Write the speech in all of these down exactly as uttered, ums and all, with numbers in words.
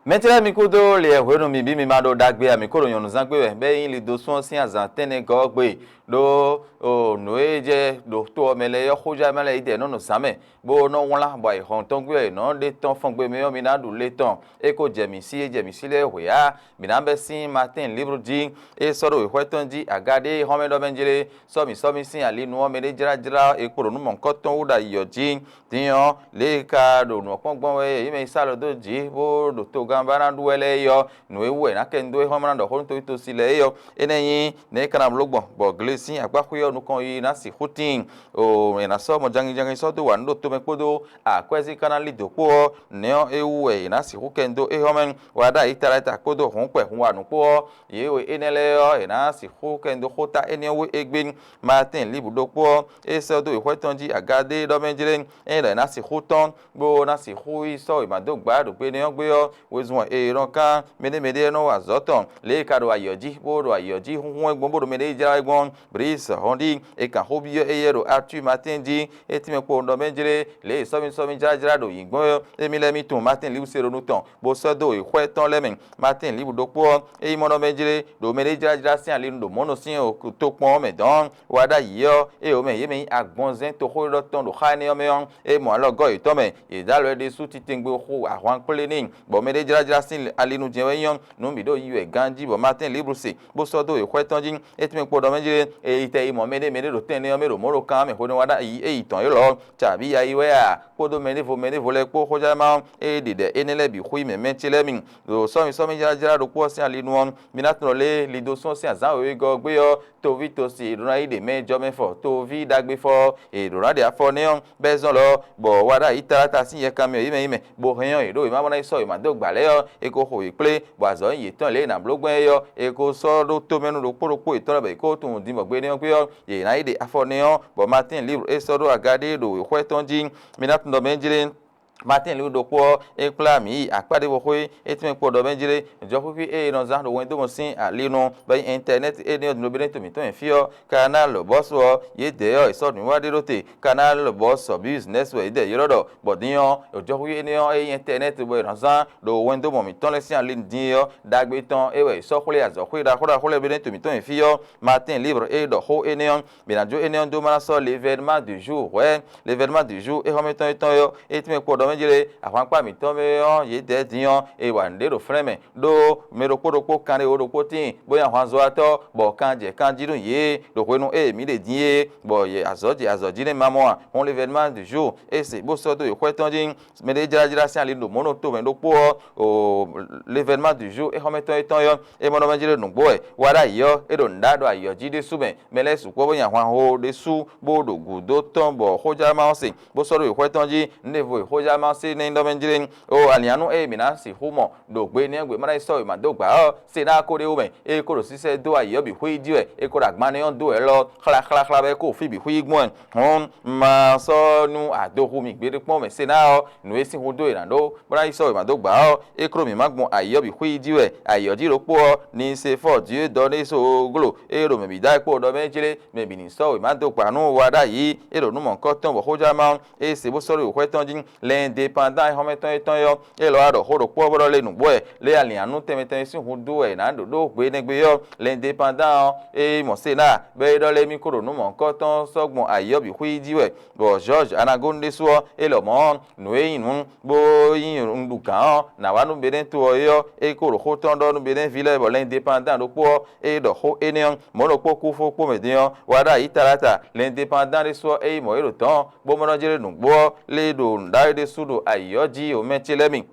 Mɛtɛ́ lɛ́ɛ mi kúdó liɛ hwenu mi bǐ mi ma ɖo ɖagbe a mǐ ko ɖo nyɔ̌nuzán gbé wɛ, bɔ é nyí Lido sún ɔ́ sín azǎn tɛ́nnɛ gɔ́ ɔ́ gbe, ɖó nǔ e jɛ ɖo to ɔ́ mɛ lɛ́ɛ ɔ́, xójá mɛ lɛ́ɛ yi ɖɛ nɔ́ nǔ zán mɛ, bó nɔ́ wlán, bɔ ayǐhɔ́ntɔn gbé wɛ è nɔ́ ɖe tɔn fɔngbe mɛ ɔ́, mi ná ɖu le tɔn. É ko jɛ mǐ sí, é jɛ mǐ sí lɛ́ɛ hwe ǎ. Mǐ ná bɛ́ sín Matín Libru jí, é sɔ́ ɖo wěxwɛ́ tɔn jí, aga ɖé hɔn mɛ ɖɔ mɛ jlé, sɔ́ mǐ sɔ́ mì sín ali nu ɔ́, mɛ ɖé jlájlá é kpo ɖo nǔ mɔ̌hunkɔtɔn wú ɖo ayǐ ɔ́ jí. Din ɔ́, lě e ka ɖo nǔ ɔ́ kpɔ́n gbɔn wɛ é mɛ yi sá lɔ dó jǐ, bó ɖo togán ba ná ɖu wɛ lɛ́ɛ é ɔ́, nǔ e wú wɛ è nǎ kɛ nu dó é hɔn ma ná ɖɔ xó nú toví tosi lɛ́ɛ é ɔ́, énɛ́ nyí nɛ̌ é ka ná bló gbɔn, bɔ glesín akpáxwé ɔ́ nukɔn yiyi ná sixú tíin. O è nǎ sɔ́ mɔ jangin jangin sɔ́ dó wa nǔ ɖo tomɛ kpódó akwɛ́zín ka ná lí dǒ kpó ɔ́, nɛ̌ ɔ́ é wú wɛ è nǎ sixú kɛ nu dó é hɔn mɛ? Wa ɖ'ayǐ taɖata kpódó hǔnkpɛ hun wa nǔ kpó ɔ́, yě e énɛ́ lɛ́ɛ ɔ́, è nǎ sixú kɛ nu dó xóta énɛ́ ɔ́ wú égbé. Matín Libu ɖokpó ɔ́, é sɛ́ dó wěxwɛ́ tɔn jí aga ɖé ɖɔ mɛ jlé, ényí ɖɔ è nǎ sixú tɔ́n, bó ná sixú yi sɔ́ wěma dó gbǎ ɖo gbe énɛ́ ɔ́ gbé ɔ́, wezun wɛ è nɔ kán mɛɖé mɛɖé e nɔ wa azɔ̌ tɔn, lě e è ka ɖo ayǐ ɔ́ jí, bó ɖo ayǐ ɔ́ jí húnhún wɛ gbɔn, bó ɖo mɛɖé jlá wɛ gbɔn. Brǐs Hɔndí, è kan xó byɔ́ éyɛ́ ɖo Atwímatín jí, é tínmɛ kpowun ɖɔ mɛ jlé, lě e sɔ́mí sɔ́mí jlájlá ɖo yǐ gbɔn ɔ́, émí lɛ́ɛ mì tunwun Matín Libu se ɖo nú tɔn, bó sɔ́ dó wěxwɛ́ tɔn lɛ́ɛ mɛ. Matín Libu ɖokpó ɔ́, é nyí mɔ nɔ mɛ jlé, ɖo mɛɖé jlájlá sín ali nu ɖo mɔ̌ nɔ sín tokpɔn ɔ́ mɛ dɔ̌n. Wa ɖ'ayǐ ɔ́, ée wǒ mɛ yě mɛ nyí agbɔnzɛ́n toxóɖɔtɔ́ ɖo xá énɛ́ ɔ́ mɛ ɔ́, é mɔ alɔgɔ́ yětɔn mɛ, yě dó alɔ ɛ ɖésú titewungbe xo ahwan kplé n'i, bɔ mɛɖé jlájlá sín ali nu jɛ́n wɛ nyí ɔ́, nǔ bǐ ɖo yi wɛ ganjí, bɔ Matín Liblu se, bó sɔ́ dó wěxwɛ́ tɔn jí. É tínmɛ kpo ɖɔ mɛ jlé, è yi tɛ yi mɔ mɛɖé mɛɖé ɖo tɛn énɛ́ ɔ́ mɛ ɖo mɔ̌ ɖo kan mɛ hwenu e wa ɖ'ayǐ é yi tɔn élɔ́ ɔ́, cǎbí ya yi wɛ a? Kpódó mɛɖěvo mɛɖěvo lɛ́ɛ kpó xójánma ɔ́, é ɖe ɖɛ énɛ́ lɛ́ɛ bǐ xwí mɛ mɛ ce lɛ́ɛ mi. Ɖo sɔ́mi sɔ́mi jlájlá ɖokpó ɔ́ sín ali nu ɔ́, mi ná tunwun ɖɔ lě e Lido sún ɔ́ sín azǎn wěwé gɔ́ ɔ́ gbé ɔ́, toví tosi è ɖǒ ná yi ɖe mɛ jɔmɛfɔ, toví ɖagbefɔ ɔ́, è ɖǒ ná ɖe afɔ nɛ́ ɔ́, bɔ é zɔ́n lɔ, bɔ wa ɖ'ayǐ taláta sín yɛkanmɛ ɔ́ yě mɛ yí mɛ, bó hɛn ɔ́, è ɖǒ wěma bó ná yi sɔ́ wěma dó gbǎ lɛ́ɛ ɔ́, è ko xo yě kplé, bɔ azɔ̌ nyí yětɔn lě e è nǎ bló gbɔn é ɔ́, è ko sɔ́ ɖó tómɛnu ɖokpó ɖokpó yětɔn lɛ́ɛ bɔ yě ko tunwun din bɔ gbe énɛ́ ɔ́ gbé ɔ́, yě ná yi ɖe afɔ nɛ́ ɔ́, bɔ Matín Libre é sɔ́ ɖó aga ɖé ɖo wěxwɛ́ tɔn jí. Mi ná tunwun ɖɔ mɛ jlé Matín Libre ɖokpó ɔ́, é kplá mǐ yi akpá ɖěvo xwé, é tɛ́nmɛ kpo ɖɔ mɛ jlé, jɔxwíxwí e è nɔ zán ɖo wɛndómɔ sín ali nu, bɔ nyí ɛntɛnɛ́ti énɛ́ ɔ́, ɖo bɛ́nɛ́ to mǐtɔn nyi fí ɔ́, Kanál Bɔ́su ɔ́, yědɛɛ ɔ́, è sɔ́ nǔwiwa ɖé ɖó te, Kanál Bɔ́su Bízinɛ́si wɛ yědɛɛ ylɔ́ ɖɔ, bɔ din ɔ́, jɔxwíxwí énɛ́ ɔ́, é nyí ɛntɛnɛ́ti bɔ è nɔ zán ɖo wɛndómɔ mǐtɔn lɛ́ɛ sín ali din é ɔ́, ɖagbe tɔn é wɛ è sɔ́ xwlé azɔ̌xwé ɖaxó ɖaxó lɛ́ɛ bɛ́nɛ́ to mǐtɔn nyi fí ɔ́, Matín Libre é ɖɔ xó énɛ́ ɔ́, mǐ ná jó énɛ́ ɔ́ dó má ná sɔ́ Levɛ́nma du Jour hwɛ̌. Levɛ́nma du Jour é xɔ́mɛ tɔn é tɔn ɔ́, é tínmɛ kpo ɖɔ mɛ jlé ahwankpá mǐtɔn mɛ ɔ́, yě dɛ̌ din ɔ́, è wa nǔɖé ɖo flɛ́n mɛ, ɖó mɛ ɖokpó ɖokpó kanɖé wǒ ɖokpó tíin, bó nyí ahwanzɔ́watɔ́, bɔ kan jɛ kan jí nú yě, ɖo hwenu e mǐ ɖe din é, bɔ yě azɔ̌ jɛ azɔ̌ jí nɛ́ ma mɔ a? Hɔn Levɛ́nma du Jour é se bó sɔ́ dó yě xwɛ tɔn jí. Mɛ ɖé jlájlá sín ali ɖo mɔ̌ nɔ tomɛ ɖokpó ɔ́, o Levɛ́nma du Jour é xɔ́mɛ tɔn é tɔn ɔ́, é mɔ nɔ mɛ jlé nǔgbó wɛ. Wa ɖ'ayǐ ɔ́, é ɖo nǔ ɖa ɖo ayǐ ɔ́ jí ɖésú mɛ. Mɛ lɛ́ɛ sukpɔ́ bó nyi ahwan ho ɖésú, bó ɖo gǔdo tɔn bɔ xójánma ɔ́ se, bó sɔ́ ɖó yě xwɛ tɔn jí. Nǔɖévo e xójánma ɔ́ se nɛ́ nyí ɖɔ mɛ jlé. O aliǎnu e mǐ ná sixú mɔ ɖo gbe énɛ́ ɔ́ gbe má ná yi sɔ́ wěma dó gbǎ ɔ́, se ná ko ɖe wú mɛ, é ko ɖo sísɛ́ dó ayǐ ɔ́ bǐ xwé yi jí wɛ, é ko ɖo agban énɛ́ ɔ́ dó wɛ lɔ xláxláxlá bɔ é ko ɖo fí bǐ xwé yi gbɔn wɛ. Hɔn, ma sɔ́ nú ado hu mì gbeɖé kpɔ́n mɛ se ná ɔ́, nǔ e sín hudó è nǎ ɖó, bó ná yi sɔ́ wěma dó gbǎ ɔ́, é kló mǐ má gbɔn ayǐ ɔ́ bǐ xwé yi jí wɛ. Ayǐ ɔ́ jí ɖokpó ɔ́, ni se fɔ Dieu dɔn ní so gló, é ɖo mɛ bǐ dó ayǐkpo ɖɔ mɛ jlé, mɛ bǐ ní sɔ́ wěma dó gbǎ nú wa ɖ'ayǐ, é ɖo nǔ mɔ̌hunkɔtɔn bɔ xójánma ɔ́, é se bó sɔ́ ɖo wěxwɛ́ tɔn jí. L'indépendant xɔ́mɛtɔn étɔn ɔ́, é lɔ wá ɖɔ xó ɖokpó ɔ́ bó ɖɔ lé nǔgbó wɛ, lě e aliǎnu tɛnmɛ tɛnmɛ sín hudó wɛ è nǎ ɖo ɖó hwenɛ́gbe ɔ́, l'indépendant ɔ́, é mɔ se ná, bɔ é ɖɔ lé mì ko ɖo nǔ mɔ̌hunkɔtɔn sɔ́ gbɔn ayǐ ɔ́ bǐ xwé yi jí wɛ. Bɔ George Anagoni ɖésú ɔ́, é lɔmɔ̌ nǔ e nyí nǔ bó nyí nǔɖugǎn ɔ́, nǎ wá nú Benin to ɔ́ é ɔ́, é ko ɖo xó tɔn ɖɔ nú Benin ví lɛ́ɛ bɔ l'indépendant ɖokpó ɔ́, é ɖɔ xó énɛ́ ɔ́, mɔ̌ ɖokpó kúfú kpó mɛ din ɔ́, wá ɖo ayǐ taláta, l'indépendant ɖésú ɔ́, é yi mɔ̌ é ɖo tɔ̌ɔn, bó mɔ nɔ jlé nǔgbó ɔ́, lé ɖo nǔɖawe ɖésú ɖo ayǐ ɔ́ jí o mɛ ce lɛ́ɛ mi.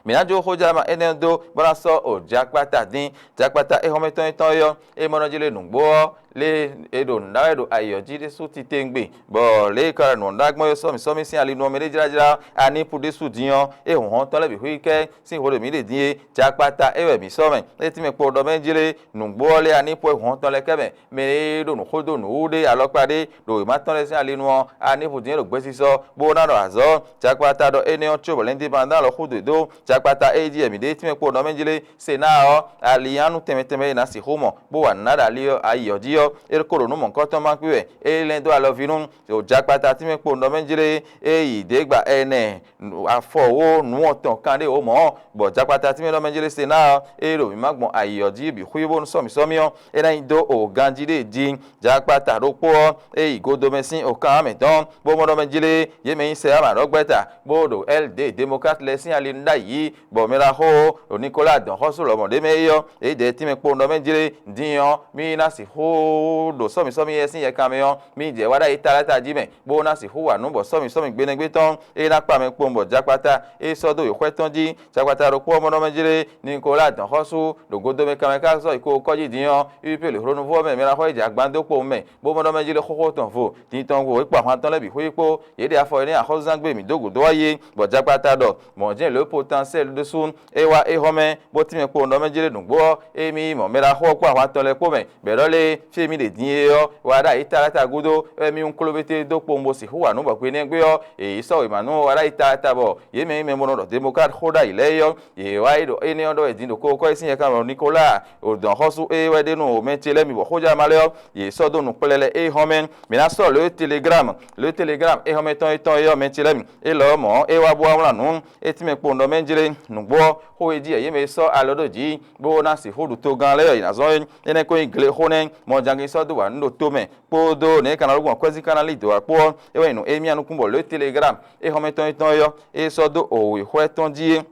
Mǐ ná jó xójlama énɛ́ ɔ́ dó, bó ná sɔ́ o jakpata dín. Jakpata éhɔ́mɛtɔn étɔn é ɔ́, é mɔ nɔ jlé nǔgbó ɔ́, lé e ɖo nǔ ɖa wɛ ɖo ayǐ ɔ́ jí ɖésú titewungbe, bɔ lě e ka ɖo nǔ ɔ́ ɖa gbɔn é sɔ́ mǐ sɔ́ mì sín ali nu ɔ́ mɛ ɖé jlájlá, anípu ɖésú din ɔ́, é hɔn hɔn tɔn lɛ́ɛ bǐ xwí kɛ́ sín hwe ɖo mǐ ɖe din é. Jakpata é wɛ mǐ sɔ́ mɛ, é tínmɛ kpo ɖɔ mɛ jlé nǔgbó ɔ́ lé anípu é hɔn tɔn lɛ́ɛ kɛ́ mɛ. Mɛ e ɖo nǔ xó dó nǔ wú ɖé alɔkpa ɖé ɖo wěma tɔn lɛ́ɛ sín ali nu ɔ́, anípu din é ɖo gbesisɔ, bó ná ɖɔ azɔ̌. Jakpata ɖɔ énɛ́ ɔ́ cóbɔ lɛ̌ndíbandán lɔ xú dǒ dó jakpata e jí wɛ mǐ ɖe tínmɛ kpo nɔ mɛ jlé. Se ná ɔ́, alinyánu tɛnmɛ tɛnmɛ e è nǎ sixú mɔ, bó wa nǔ ná ɖo ali ɔ́ ayi ɔ́ jí ɔ́, é ko ɖo nǔ mɔ̌hunkɔtɔn ma kpé wɛ, é lɛ́n dó alɔví nú ɖo jakpata tínmɛ kpo nɔ mɛ jlé é yi děgba ɛnɛ afɔwó nǔ atɔn kan ɖé wǒ mɔ̌, bɔ jakpata tínmɛ nɔ mɛ jlé se ná ɔ́, é ɖo mǐ ma gbɔn ayǐ ɔ́ jí bǐ xwí bónú sɔ́mǐsɔ́mí ɔ́, é ná nyi dó o ganjí ɖé jí. Jakpata ɖokpó ɔ́, é yi godomɛ sín okan ɔ́ mɛ dɔn, bó mɔ ɖɔ mɛ jlé yě mɛ nyí sɛ ama ɖɔgbɛ́ta, bó ɖo L D Démocrate lɛ́ɛ sín ali nu ɖ'ayǐ, bɔ mɛ ɖaxó ɖo Nicolas dɔn xɔ́sú lɔmɔ̌ ɖé mɛ é ɔ́, é dɛ tínmɛ kpo nɔ mɛ jlé din ɔ́, mí ná sixú ɖo sɔ́mǐsɔ́mí yɛ sín yɛkan mɛ ɔ́, mí jɛ wá ɖ'ayǐ taláta jí mɛ, bó ná sixú wa nǔ bɔ sɔ́mǐsɔ́mí gbeɖégbé tɔn é ná kpa mɛ kpowun bɔ jakpata é sɔ́ dó wěxwɛ́ tɔn jí. Jakpata ɖokpó ɔ́ mɔ ɖɔ mɛ jlé Nicolas dɔn xɔ́sú ɖo godomɛ kanmɛ ká zɔ́ yi ko kɔ́ jí din ɔ́, U P L hlonuvo ɔ́ mɛ mɛ ná xɔ yi jɛ agban dó kpowun mɛ, bó mɔ ɖɔ mɛ jlé xóxó tɔn vo, din tɔn vo é kpa hwan tɔn lɛ́ɛ bǐ xwé kpó, yě ɖe afɔ énɛ́ axɔ́súzángbe mǐ dó gǔdo wá yé, bɔ jakpata ɖɔ mɔ̌ jɛ́n Le Potentiel ɖésú é wá é hɔn mɛ, bó tínmɛ kpo nɔ mɛ jlé nǔgbó ɔ́, émí yi mɔ mɛ ɖaxó ɔ́ kpó ahwan tɔn lɛ́ɛ kpó mɛ, bɔ è ɖɔ lé fí e mì ɖe din é ɔ́, wá ɖ'ayǐ taláta gúdo, wɛ mì un klóbété dó kpowun bó sixú wa nǔ bɔ hwenɛ́gbé ɔ́, è yi sɔ́ wěma nú wá ɖ'ayǐ taláta bɔ yě mɛ e mɛ mɔ nɔ ɖɔ Democrate xó ɖ'ayǐ lɛ́ɛ é ɔ́, yě wá yi ɖo énɛ́ ɔ́ ɖɔ wɛ din ɖo kókó ɔ́ sín yɛkan nɔ Nicolas, o dɔn xɔ́sú é wɛ ɖe nú mɛ ce lɛ́ɛ mi bɔ xójá ma lɛ́ɛ ɔ́, yě sɔ́ dó nǔkplɛ́ lɛ́ɛ é hɔn mɛ. Mǐ ná sɔ́ le Telegram, le Telegram é hɔn mɛ tɔn é tɔn é ɔ́ mɛ ce lɛ́ɛ mi. Élɔ́ mɔ̌ é wá bó wá wlán nǔ, é tínmɛ kpowun ɖɔ mɛ jlé nǔgbó ɔ́, xó e jí yě mɛ sɔ́ alɔ ɖó jǐ, bó ná sixú ɖu togán lɛ́ɛ ɔ́, yě ná zɔ́n é. Énɛ́ ko nyí gle xó nɛ́, mɔ jangin sɔ́ dó wa nǔ ɖo tomɛ, kpódó nɛ̌ é ka ná ló gbɔn kwɛ́zí ka ná lí dǒ wá kpó ɔ́, é wɛ nyí nǔ émí anukún bɔ le Telegram é hɔn mɛ tɔn é tɔn é ɔ́, é sɔ́ dó òwěxwɛ́ tɔn jí é.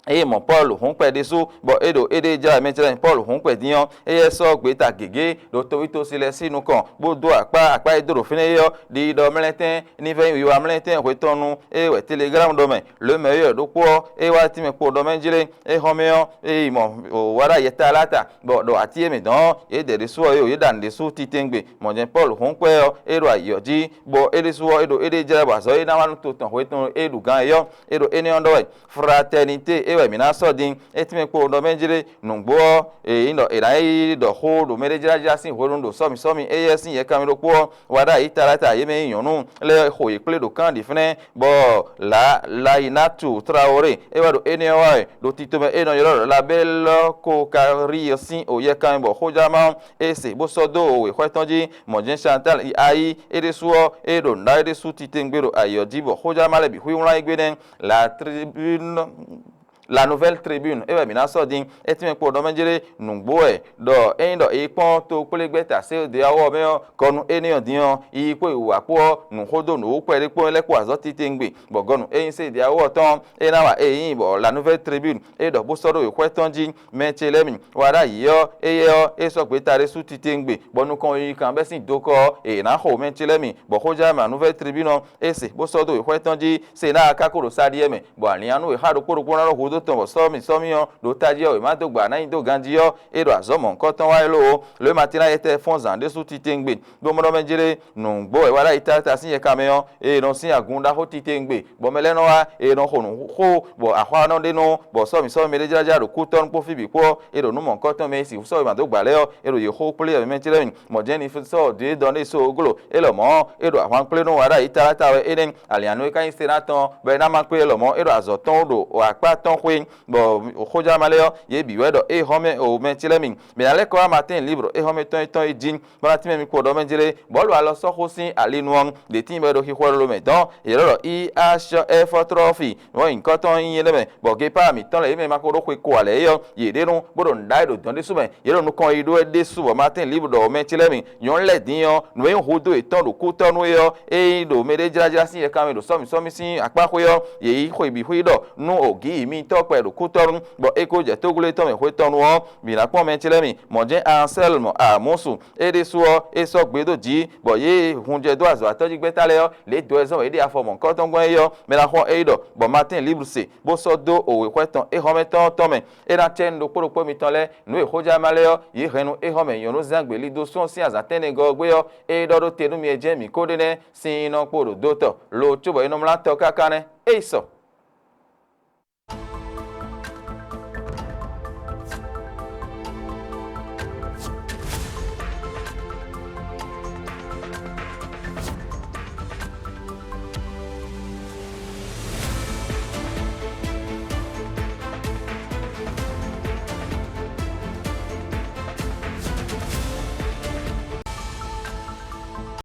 Ée mɔ Pɔ́lu hǔn kpɛ ɖésú, bɔ é ɖo éɖée jlá mɛ jlá nyi Pɔ́lu hǔn kpɛ dín ɔ́, éyɛ́ sɔ́ gbeta gěgé ɖo toví tosi lɛ́ɛ sín nukɔn, bó dó akpá akpá e dó ɖo fínɛ́ é ɔ́, ɖiɖɔ mlɛ́ntɛ́n ní vɛ́ nyí wiwa mlɛ́ntɛ́n hwe tɔn nu. Ée wɛ Teleglámu ɖɔ mɛ, lǒ mɛ é ɖokpó ɔ́, é wá tínmɛ kpo ɖɔ mɛ jlé, é hɔn mɛ ɔ́, é yi mɔ wǎ ɖo ayɛta lɛ́ɛ ta, bɔ ɖo atín e mǐ dɔn ɔ́, yě ɖɛ ɖésú ɔ́, yě ɖo yě ɖa nǔ ɖésú titewungbe. Mɔ̌ jɛ́n Pɔ́lu hǔn kpɛ ɔ́, é ɖo ayǐ ɔ́ jí, bɔ é ɖésú ɔ́, é ɖo éɖée jlá bɔ azɔ̌ e ná wá nú to tɔn hwe tɔn é ɖu gǎn é ɔ́, é ɖo énɛ́ ɔ́ ɖɔ wɛ. Fraternité é wɛ mǐ ná sɔ́ din, é tínmɛ kpo ɖɔ mɛ jlé nǔgbó ɔ́, è nyí ɖɔ è nǎ yi ɖɔ xó ɖo mɛɖéjlájlá sín hwenu ɖo sɔ́mi sɔ́mi éyɛ́ sín yɛkanmɛ ɖokpó ɔ́, wá ɖo ayǐ taláta yě mɛ nyí nyɔ̌nu lɛ́ɛ xo yě kplé ɖo kán ɖi fínɛ́, bɔ Layinatu Traoré é wɛ ɖo énɛ́ ɔ́ wa wɛ, ɖo tito mɛ é nɔ ylɔ́ ɖɔ Labɛ́lɔ Kokari ɔ́ sín o yɛkanmɛ bɔ xójámá ɔ́, é se bó sɔ́ dó wěxwɛ́ tɔn jí. Mɔ̌ jɛ́n Chantal yi ayí é ɖésú ɔ́, é ɖo nǔɖawe ɖésú titewungbe ɖo ayǐ ɔ́ jí bɔ xójámá lɛ́ɛ bǐ xwíwlán é gbé nɛ́. La Tribune, La Nouvelle Tribune é wɛ mǐ ná sɔ́ din. É tínmɛ kpo ɖɔ mɛ jlé nǔgbó wɛ ɖɔ ényí ɖɔ è yi kpɔ́n tokplégbɛ́ta Sɛ́deyáwó ɔ́ mɛ ɔ́, kɔ nú énɛ́ ɔ́ din ɔ́, yiyi kpó yi wǔ wá kpó ɔ́, nǔxó dó nǔwú kpɛɖé kpó lɛ́ kpó azɔ̌ titewungbe, bɔ gɔnu é nyí Sɛ́deyáwó ɔ́ tɔn é ná wa é nyí bɔ La Nouvelle Tribune é ɖɔ bó sɔ́ ɖó wěxwɛ́ tɔn jí. Mɛ ce lɛ́ɛ mi, wá ɖ'ayǐ ɔ́, éyɛ́ ɔ́, é sɔ́ gbeta ɖé sú titewungbe, bɔ nukɔn yiyi kan bɛ́ sín dokɔ ɔ́, è nǎ xo mɛ ce lɛ́ɛ mi, bɔ xójá mɛ La Nouvelle Tribune ɔ́, é se bó sɔ́ dó wěxwɛ́ tɔn jí. Senáa ka ko ɖo sa ɖi wɛ mɛ, bɔ alǐnnyánú e xá ɖokpó ɖokpó ná ɖɔ hudó tɔn bɔ sɔ́mǐsɔ́mí ɔ́ ɖo tají ɔ́ wěma dó gba ná nyi dó ganjí ɔ́, é ɖo azɔ̌ mɔ̌hunkɔtɔn wa élɔ́ ó. Lǒ e Matína yɛtɛ́ fɔ́n zǎn ɖésú titewungbe, bó mɔ ɖɔ mɛ jlé nǔgbó wɛ wá ɖo ayi táta sín yɛkan mɛ ɔ́, ée è nɔ sín agun ɖaxó titewungbe, bɔ mɛ lɛ́ɛ nɔ wá, è nɔ xo nǔ xó, bɔ axwá nɔ ɖe nɔ, bɔ sɔ́mǐsɔ́mí mɛ ɖé jlájlá ɖo kútɔ́ nú kpó fí bǐ kpó ɔ́, é ɖo nǔ mɔ̌hunkɔtɔn mɛ e sixú sɔ́ wěma dó gbǎ lɛ́ɛ ɔ́, é ɖo yě xó kplé wɛ mɛ ce lɛ́ɛ mi. Mɔ̌ jɛ́n ni sɔ́ ɖě dɔn n'i soglo, é lɔmɔ̌ é ɖo ahwan kplé nú wá ɖo ayi táláta wɛ é nɛ́. Alǐnnyánú e ka nyí Senáa tɔn bɔ é ná má kpé é lɔmɔ̌ é ɖo azɔ̌ tɔn ɖo akpá tɔn xwé, bɔ xójáma lɛ́ɛ ɔ́, yě bǐ wɛ ɖɔ é hɔn mɛ o mɛ ce lɛ́ɛ mi. Mǐ ná lɛ́ kɔ wá Matín líbro é hɔn mɛ tɔn e tɔn é jí, bó ná tínmɛ mi kpo ɖɔ mɛ jlé, bɔ é ɖo alɔ sɔ́ xó sín ali nu ɔ́, ɖě tíin bɔ é ɖo xixɔ lolo mɛ dɔn, yě ɖɔ ɖɔ I H F trɔ́fi, nǔ nyǐkɔ tɔn nyí énɛ́ mɛ, bɔ gepá mǐtɔn lɛ́ɛ yě mɛ ma ko ɖó xwe ko ǎ lɛ́ɛ é ɔ́, yě ɖe nu, bó ɖo nǔ ɖa wɛ ɖo dɔ̌n ɖésú mɛ, yě ɖo nukɔn yi ɖó wɛ ɖésú, bɔ Matín líbro ɖɔ mɛ ce lɛ́ɛ mi, nyɔ̌nu lɛ́ɛ din ɔ́, nǔ e nyí hudó yětɔn ɖo kútɔ́ nú é ɔ́, ényí ɖo mɛɖé jlájlá sín yɛkanmɛ ɖo sɔ́mǐsɔ́mí sín akpá xwé ɔ́, yě yi xwe bǐ xwí ɖɔ nú ògǐ yi mitɔ́ kpɛ ɖo kútɔ́ nu, bɔ é ko jɛ tógló étɔn mɛ hwetɔnnu ɔ́, mǐ ná kpɔ́n mɛ ce lɛ́ɛ mi. Mɔ̌ jɛ́n Anselmo Amusu, é ɖésú ɔ́, é sɔ́ gbe dó jǐ, bɔ yě hun jɛ dó azɔ̌watɔ́ jí gbɛ́ta lɛ́ɛ ɔ́, lě dó wɛ zɔ́n yě ɖe afɔ mɔ̌hunkɔtɔn gbɔn é ɔ́, mɛ ná xɔ é yi ɖɔ, bɔ Matín Libluse, bó sɔ́ dó òwexwɛ tɔn éhɔ́mɛtɔn tɔn mɛ. É ná cɛ nú ɖokpó ɖokpó mitɔn lɛ́ɛ, nǔ e xójá ma lɛ́ɛ ɔ́, yě hɛn nú éhɔ́mɛ nyɔ̌nu zán gbělídó sún ɔ́ sín azǎn tɛ́nnɛgɔ́ ɔ́ gbé ɔ́, é ɖɔ ɖó te nú mi e jɛ́n mǐ ko ɖe nɛ́ sín nɔ kpo ɖo dó tɔ, lo cóbɔ é nɔ mlá tɔ káká nɛ́. É yi sɔ.